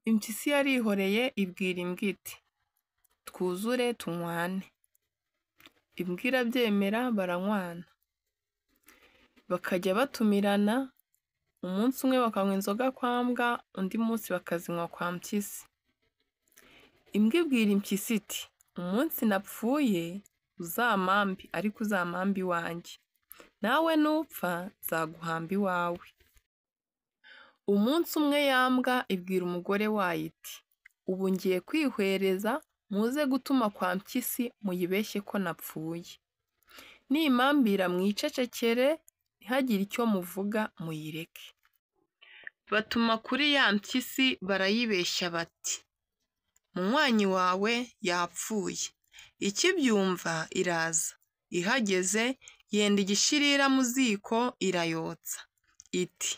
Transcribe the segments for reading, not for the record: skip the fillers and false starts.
Impyisi yarihoreye ibwira imbwa iti "Twuzure tunywane." Imbwa irabyemera baranywana. Bakajya batumirana, umunsi umwe bakanywa inzoga kwa mbwa, undi munsi bakazinywa kwa mpyisi. Imbwa ibwira impyisi iti "Umunsi napfuye uzampambe ariko uzampambe iwanjye, nawe nupfa nzaguhamba iwawe." Umunsi umwe ya mbwa ibwira umugore wayo iti "Ubu ngiye kwihwereza muze gutuma kwa mpyisi muyibeshye ko napfuye. Nimpambira mwicecekere ntihagire icyo muvuga muyireke." Batuma kuri ya mpyisi barayibeshya bati "Munywanyi wawe yapfuye." Ikibyumva iraza, ihageze yenda igishirira mu ziko irayotsa, iti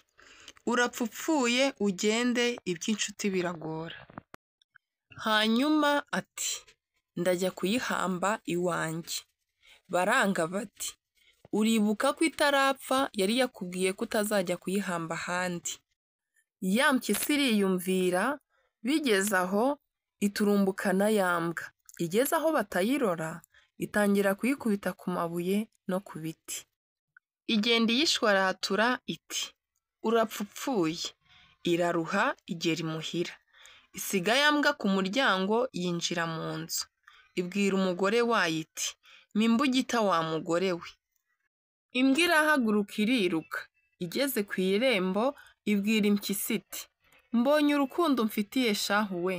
"Urapfa upfuye ugende iby'inshuti biragora." Hanyuma ati "Ndajya kuyihamba iwanjye." Baranga bati "Uribuka ko itarapfa yari yakubwiye ko utazajya kuyihamba ahandi." Ya mpyisi iriyumvira, bigeze aho iturumbukana ya mbwa, igeze aho batayirora itangira kuyikubita ku mabuye no ku biti. Igenda iyishwaratura iti "Urapfa upfuye." Iraruha igera imuhira, isiga ya mbwa ku muryango yinjira mu nzu. Ibwira umugore wayo iti "Mpa imbugita wa mugore we." Imbwa irahaguruka iriruka, igeze ku irembo ibwira impyisi iti "Mbonye urukundo umfitiye shahu we!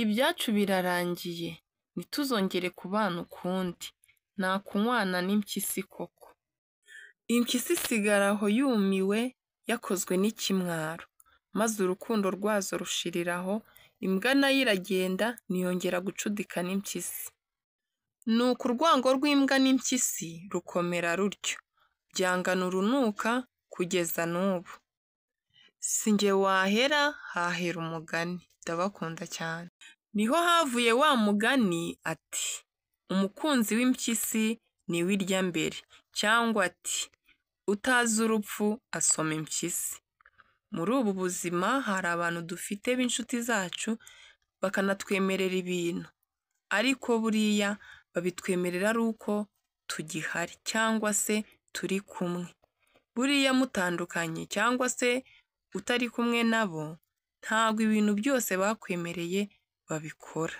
Ibyacu birarangiye, ntituzongere kubana ukundi, nakunywana n'impyisi koko." Impyisi isigara aho yumiwe yakozwe n'ikimwaro, maze urukundo rwazo rushirira aho, imbwa nayo iragenda ntiyongera gucudika n'impyisi. Nuko urwango rw'imbwa n'impyisi rukomera rutyo, byangana urunuka kugeza n'ubu. Si jye wahera hahera umugani. Ndabakunda cyane. Niho havuye wa mugani ati "Umukunzi w'impyisi niwe irya mbere" cyangwa ati "Utazi urupfu asoma impyisi." Muri ubu buzima hari abantu dufite b'inshuti zacu bakanatwemerera ibintu, ariko buriya babitwemerera ari uko tugihari cyangwa se turi kumwe. Buriya mutandukanye cyangwa se utari kumwe nabo, ntabwo ibintu byose bakwemereye babikora.